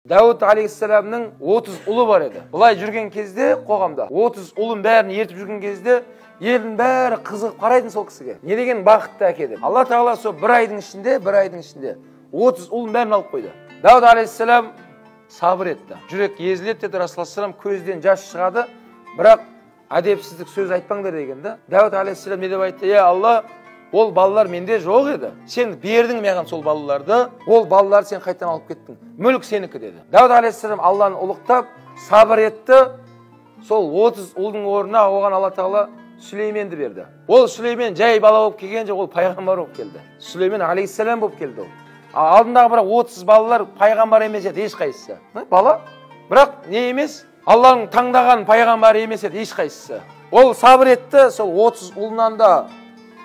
Дәуіт алейхиссаламның 30 ұлы бар еді. Былай жүрген кезде қоғамда 30 ұлын бәрін ертіп жүрген кезде елдің бәрі қызығып қарайтын сол кісіге. Не деген бақытты әке деп. Алла тағала сол бір айдың ішінде 30 ұлын бәрін алып қойды. Дәуіт алейхиссалам сабыр етті. Жүрек езіледі деді Расулаллах, көзден жас шығады, бірақ әдепсіздік сөз айтпаңдар деген да. Дәуіт алейхиссалам не деп айтты? Е Алла, ол балалар менде жоқ еді. Сен бердің маған сол балаларды, ол балаларды сен қайтадан алып кеттің. Мүлік сенікі деді. Дәуіт алейхиссалам Алланы ұлықтап, сабыр етті. Сол 30 ұлдың орнына оған Алла тағала Сүлейменді берді. Ол Сүлеймен жай бала болып келген жоқ, ол пайғамбар болып келді. Сүлеймен алейхиссалам болып келді ол. Алдындағы бірақ 30 балалар пайғамбар емес еді ешқайсысы. Бала, бірақ не емес? Алланың таңдаған пайғамбары емес еді ешқайсысы. Ол сабыр етті, сол 30 ұлынан да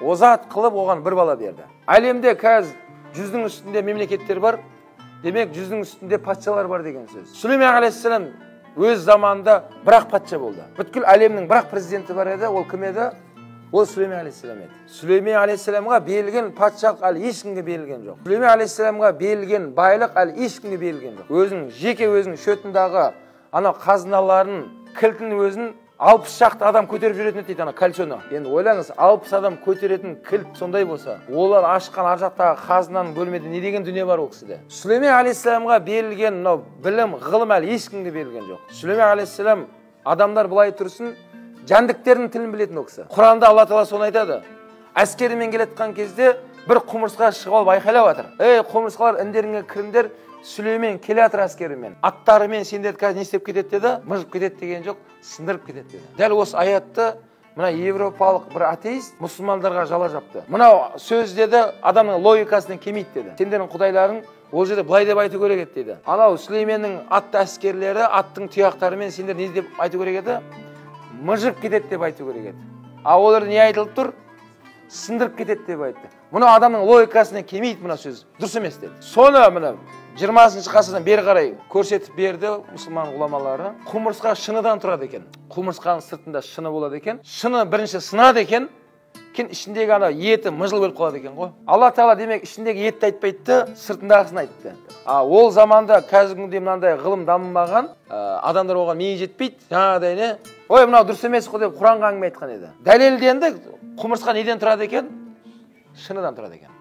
озат қылып оған бір бала берді. Әлемде қазір 100-дің үстінде мемлекеттер бар, демек 100-дің үстінде патшалар бар деген сөз. Сүлеймен алейхиссалам өз заманында бірақ патша болды. Бүткіл әлемнің бірақ президенті бар еді, ол кім еді? Ол Сүлеймен алейхиссалам еді. Сүлеймен алейхиссаламға берілген патшалық әлі ешкімге берілген жоқ. Сүлеймен алейхиссаламға берілген байлық әлі ешкімге берілген жоқ. Өзінің жеке өзінің шөтіндағы ана қазыналарын, кілтін өзін 60 шақты адам көтеріп жүретін еді дейді ана кольцоны. Енді ойлаңыз, 60 адам көтеретін кілт сондай болса, олар ашқан ар жақтағы қазынаның бөлмеде не деген дүние бар ол кісіде. Сүлеймен алейхиссаламға берілген мынау білім, ғылым әлі ешкімге берілген жоқ. Сүлеймен алейхиссалам адамдар былай тұрсын, жәндіктердің тілін білетін ол кісі. Құранда Алла тағала соны айтады. Әскерімен келе жатқан кезде бір құмырсқа шығып алып айқайлап жатыр. Ей, құмырсқалар, індеріңе кіріңдер, Сүлеймен келе жатыр әскерімен. Аттарымен сендерді қазір не істеп кетеді деді? Мыжып кетеді деген жоқ, сындырып кетеді деді. Дәл осы аятты мына европалық бір атеист мұсылмандарға жала жапты. Мынау сөз деді, адамның логикасынан келмейді деді. Сендердің құдайларың ол жерде былай деп айту керек еді деді. Анау Сүлейменнің атты әскерлері, аттың тұяқтарымен сендер не деп айту керек еді? Мыжып кетеді деп айту керек еді. А олар не айтылып тұр? Сындырып кетеді деп айтты. Мына адамның логикасынан келмейді мына сөз. Дұрыс емес деді. Соны мына 20-шы ғасырдан бері қарай көрсетіп берді мұсылман ғұламалары. Құмырсқа шыныдан тұрады екен. Құмырсқаның сыртында шыны болады екен. Шыны бірінші сынады екен, кейін ішіндегі ана еті мыжылып өліп қалады екен ғой. Алла тағала демек ішіндегі етті айтпайды, сыртындағысын айтты. А ол заманда қазіргі күнде мынандай ғылым дамымаған, адамдар оған миы жетпейді. Жаңағыдай не? Ой, мынау дұрыс емес қой деп Құранға әңгіме айтқан еді. Дәлелденді, құмырсқа неден тұрады екен? Шыныдан тұрады екен.